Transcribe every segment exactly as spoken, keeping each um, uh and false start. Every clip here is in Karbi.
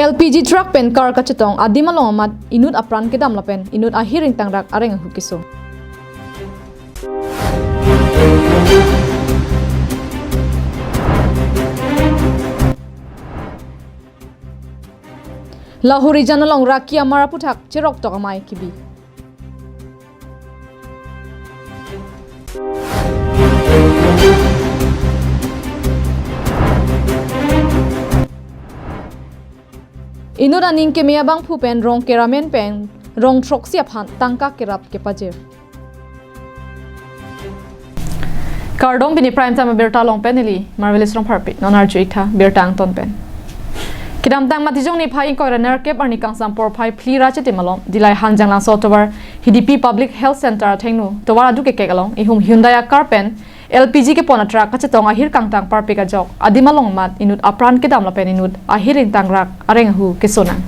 L P G truck pen car kachetong adim along amat inut apran kedam lapen inut ahir ingtangrak areng ahu keso. Lahorijan along raki amar aputhak cheroktok amei kebi. Inut aning keme abangphu pen rong keramen pen rong throksi aphan tangka kerap kepajir. Kardom, pini Prime Time abirta along pen neli Marvelous Rongpharpi, non arju-ik tha birta angton pen. Kedamtang Matijong niphai ingkoi ra nerkep arni kangsam porphai phli ra chitim alom, Dillai Hanjanglangso atovar Hidipi Public Health Center athengno tovar aduk kekek along ihum Hyundai a-car pen L P G kepon a-truck kachetong ahir kangtang parpik ajok adim along amat inut apran kedam lapen inut ahir ingtangrak areng ahu kesonang.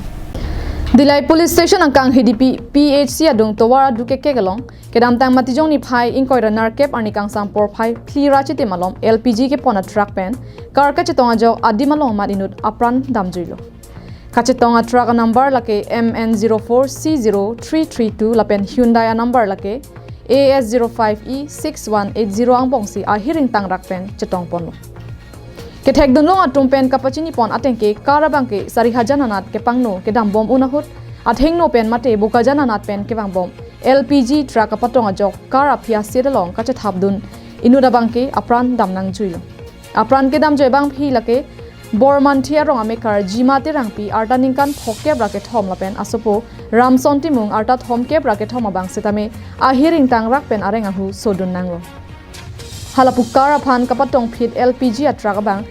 Dillai Police Station angkang Hidipi P H C adung tovar aduk kekek along kedamtang Matijong niphai ingkoi ra nerkep arni kangsam porphai phli ra chitim alom L P G kepon a-truck pen car kachetong ajok adim along amat inut apran damjuilo. Kachetong a-truck a-number lake M N zero four C zero three three two lapen Hyundai a-number lake A S zero five E six one eight zero angbongsi ahir ingtangrak pen chetongponlo. Kethekdunlong atum pen kapachinipon atengke car abangke Sarihajan anat kepangno kedambom un ahut athengno pen mate Bokajan anat pen kevangbom L P G truck kapatong ajok car aphi a-seat along kachethapdun inut abangke apran damnangjuilo. Apran kedamjoi abangpi lake Bormanthi arong amekar Jima Terangpi arta ningkan phokep ra kethom lapen asopo Ramson Timung arta thomkep ra kethom abang setame ahir ingtangrak pen areng ahu sodunnanglo. Halapu car aphan kapatongphit L P G a-truck abang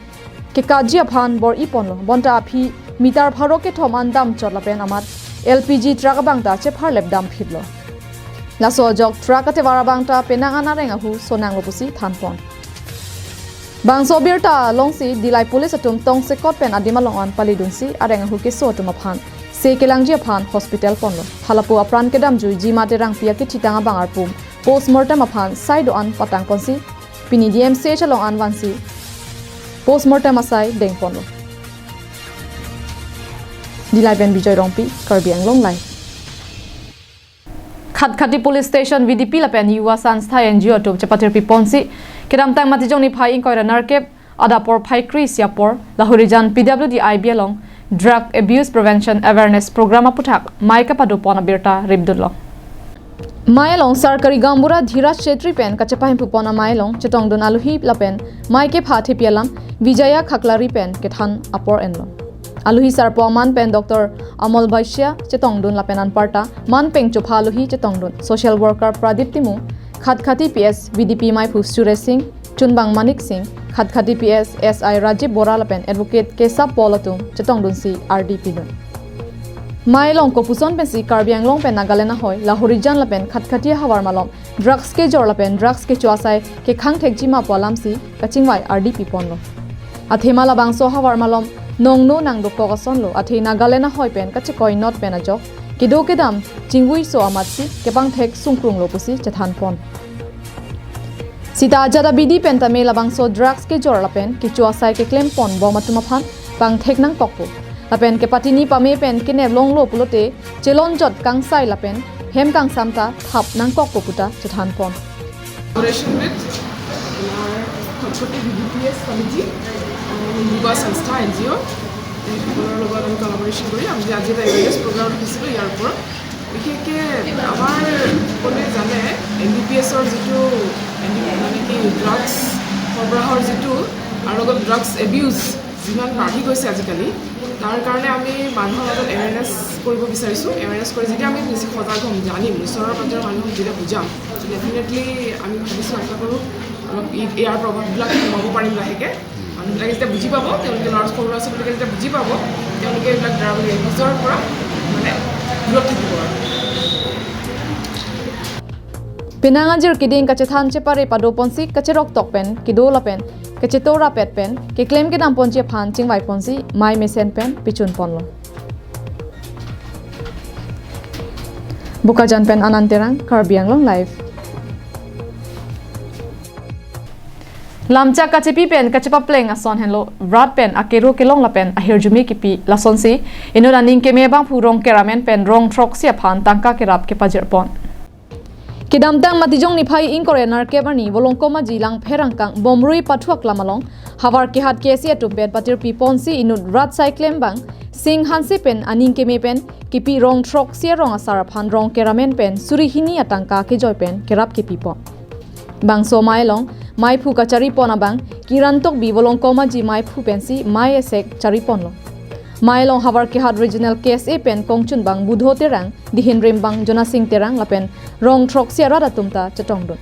kekaji aphan bor-iponlo, bonta aphi meter pharo kethom an damchot lapen amat L P G truck abang ta chepharlep damphitlo. Laso ajok truck atevar abang ta penang an areng ahu sonanglo pusi thanpon. Bangso birta alongsi Dillai Police atum tongsekot pen adim along an palidunsi areng ahu keso atum aphan se kelangji aphan hospital ponlo. Halapu apran kedamjui Jima Terangpi akethitang abang arpum postmortem aphan sai do-an patangponsi pini D M C H along an vansi postmortem asai dengponlo. Dillai pen Bijoy Rongpi, Karbi Anglong Live. Khatkhati Police Station V D P lapen Yuva Sanstha N G O atum chepathirpiponsi kedamtang Matijong niphai ingkoi ra nerkep adap porphai kre-isi apor Lahorijan P W D I B along Drug Abuse Prevention Awareness Program aputhak mei kapadopon abirta ripdunlo. Mei along Sarkari Gaonbura Dhiraj Chetri pen kachepahempupon amei along chetongdun alohi lapen mei kepha thepi alam Vijaya Khaklari pen kethan apor enlo. Alohi sarpo aman pen Doctor Amol Baisya chetongdun lapen anparta man peng chopha alohi chetongdun social worker Pradip Timung, Khatkhati P S V D P meiphu Suresh Singh, Chunbang Manik Singh, Khatkhati P S S I Rajiv Bora lapen Advocate Kesab Paul atum chetongdunsi ardi pidun. Mei along kopuson pensi Karbi Anglong pen Nagaland ahoi Lahorijan lapen Khatkhati ahavar malom drugs kejor lapen drugs kecho asai kekhang thekji ma pu alamsi kachingvai ardi piponlo. Athema labangso ahavar malom nongno nangdokok asonlo, athe Nagaland ahoi pen kachekoi not pen ajok kedo kedam chingvuiso amatsi kepangthek sungkrunglo pusi chethanpon. Sita ajat abidi pen tame labangso drugs kejor lapen kecho asai keklempon bom atum aphan pangthek nangkokpo. Lapen kepatini pame pen kenep longlo pulote chelonjot kangsai lapen hem kangsam ta thap nangkokpo puta chethanpon. Collaboration with আমাৰ খটখটি V D P S committee, আৰু Yuva Sanstha N G O, এইসকলৰ লগত আমি কলাবৰেশ্যন কৰি আমি আজি এটা এৱেৰনেছ প্ৰগ্ৰাম ৰাখিছিলোঁ ইয়াৰ ওপৰত। বিশেষকৈ আমাৰ সকলোৱে জানে এন ডি পি এছৰ যিটো এন ডি মানে কি ড্ৰাগছ সৰবৰাহৰ যিটো আৰু লগত ড্ৰাগছ এবিউজ যিমান বাঢ়ি গৈছে আজিকালি, তাৰ কাৰণে আমি মানুহৰ মাজত এৱেৰনেছ কৰিব বিচাৰিছোঁ। এৱেৰনেছ কৰি যেতিয়া আমি বেছি সজাগ হ'ম, জানিম, ওচৰৰ পাঁজৰৰ মানুহক যেতিয়া বুজাম, ডেফিনেটলি আমি ভাবিছোঁ, আশা কৰোঁ অলপ ই- ইয়াৰ প্ৰভাৱবিলাক কমাব পাৰিম লাহেকৈ। মানুহবিলাকে যেতিয়া বুজি পাব, তেওঁলোকে ল'ৰা সৰু ল'ৰা ছোৱালীবিলাকে যেতিয়া বুজি পাব, তেওঁলোকে এইবিলাক ড্ৰাগ এবিউজৰ পৰা মানে দূৰত থাকিব আৰু। Penang ajir keding kachethan chepare padoponsi kacheroktok pen kedo lapen kacheto rapet pen keklem kedamponji aphan chingvaiponsi mei mesen pen pichunponlo. Bokajan pen Anand Terang, Karbi Anglong Live. Lamchak kachepi pen kachepapleng ason henlo, rat pen akero kelong lapen ahirjume kipi lasonsi inut aning keme abangphu Rongker amen pen rong throksi aphan tangka kerap kepajirpon. Kedamtang Matijong niphai ingkoi ra nerkep arni Volongkom Aji Langpher angkang Bomrui pathu aklam along havar kehat K S A atum pen patirpi ponsi inut rat sai klembang Sing Hanse pen aning keme pen kipi rong throksi arong asar aphan Rongker amen pen suri hini atangka kejoi pen kerap kepipon. Bangso amei along meiphu kacharipon abang Kiran Tokbi Volongkom Aji meiphu pensi mei esek chariponlo. Amei along havar kehat Regional K S A pen kongchunbang Budho Terang, dihin rimbang Jonasing Terang lapen rong throksi arat atum ta chetongdun.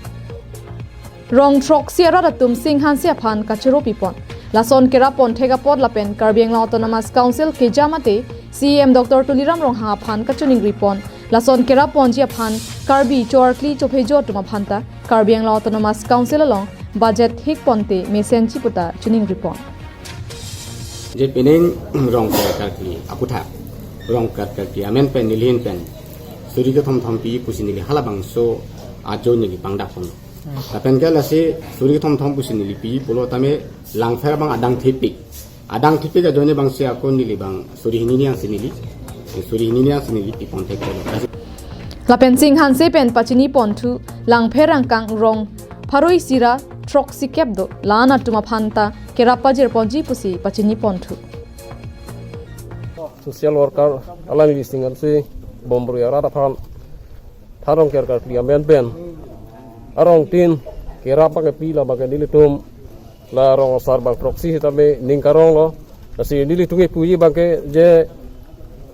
Rong throksi arat atum Sing Hanse aphan kachoro pipon. Lason kerappon thek apot lapen Karbi Anglong Autonomous Council keja mate C E M Doctor Tuliram Ronghang aphan kachiningripon. Lason kerapponji aphan Karbi choarkli chophejo atum aphan ta Karbi Anglong Autonomous Council along budget hikponte mesenji puta chiningripon. Je pining Rongker karkli aputhak, Rongker karkli amen pen nelihin pen suri kethom thom pi pusi neli halabangso ajo neli pangdakpon. Lapen ke lasi suri kethom thom pusi neli pi pulo tame Langpher abang adang thepik. Adang thepik ajo ne bangsi ako neli bang suri hini ni angsi neli. Suri hini ni angsi neli pipon thek pulo. Lapen Sing Hanse pen pachiniponthu Langpher angkang rong pharo isi ra throksi kep do, la-an atum aphan ta kerap pajirponji pusi pachiniponthu. Social worker alangli Sing Hanse Bomrui arat aphan than Rongker karkli amen pen arong tin kerap abang kepi la abang ke nelitum la rong asar bang throksi sitame ning karonglo. Lasi nelitum kepuji abang ke je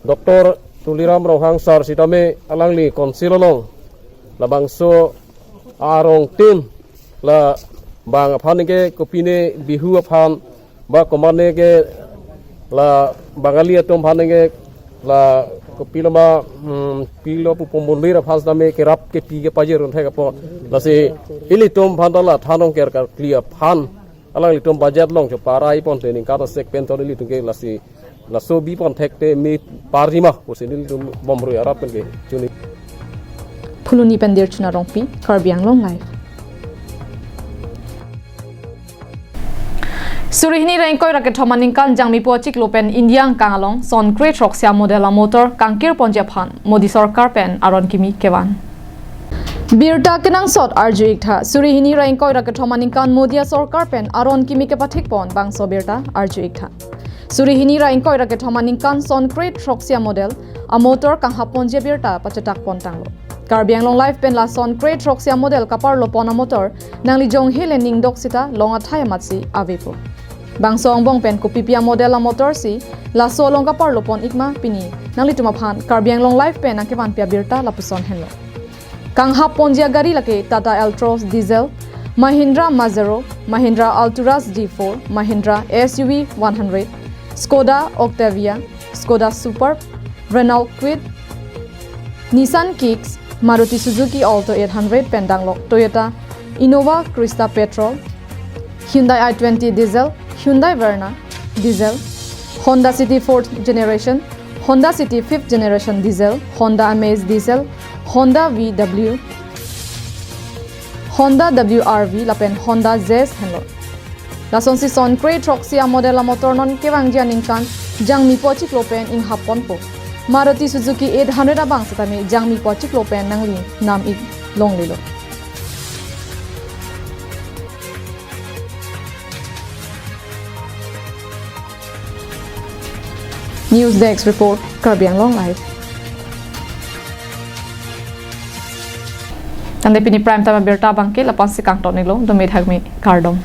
Doctor Tuliram Ronghang sir sitame alangli council along labangso arong tin la bang aphan ke kopine Bihu aphan ba komatne ke la Bangali atum aphan ke la kopilo ma, hmm, pilo pu pombonlir aphan sitame kerap kepi kepajirpon thek apot. Lasi ilitum aphan ta la than Rongker karkli aphan alanglitum budget along choparai ponte ningkan asek pen ton ilitum ke lasi laso bipon thekte me parji ma pusi nelitum Bomrui arat pen ke chini. Phuloni pen Dirchuna Rongpi, Karbi Anglong Live. Suri hini ra ingkoi ra kethom aningkan Jangmipo achiklo pen India angkang along son kre throksi amodel amotor kangkirponji aphan Modi sorkar pen aron kimi kevan. Birta kenangsot arju iktha, suri hini ra ingkoi ra kethom aningkan Modi asorkar pen aron kimi kepathikpon bangso birta arju iktha. Suri hini ra ingkoi ra kethom aningkan son kre throksi amodel amotor kanghapponji abirta pachetakpon tanglo. Karbi Anglong Live pen la son kre throksi amodel kaparlopon amotor nangli jonghe le ningdok sita long athai amatsi avepo. Bangso angbong pen kopipi amodel amotor si laso along kaparlopon ikma pini nanglitum aphan Karbi Anglong Live pen nangkevanpi abirta lapuson henlo. Kanghapponji agari lake Tata Altroz diesel, Mahindra Pajero, Mahindra Altura G four, Mahindra S U V one hundred, Skoda Octavia, Skoda Superb, Renault Kwid, Nissan Kicks, Maruti Suzuki Alto eight hundred pen danglok Toyota Innova Crysta petrol, Hyundai i twenty diesel, Hyundai Verna diesel, Honda City fourth generation, Honda City fifth generation diesel, Honda Amaze diesel, Honda V W, Honda W R V lapen Honda Jazz henlo. Lasonsi son kre throksi amodel amotor non kevangji aningkan Jangmipo achiklo pen inghapponpo. Maruti Suzuki eight hundred abang sitame Jangmipo achiklo pen nangli nam ik longlelo. News Desk Report, Karbi Anglong Live. Tangte pini Prime Time abirta abangke lapu-ansi kangton-iklo, dome thakme, kardom.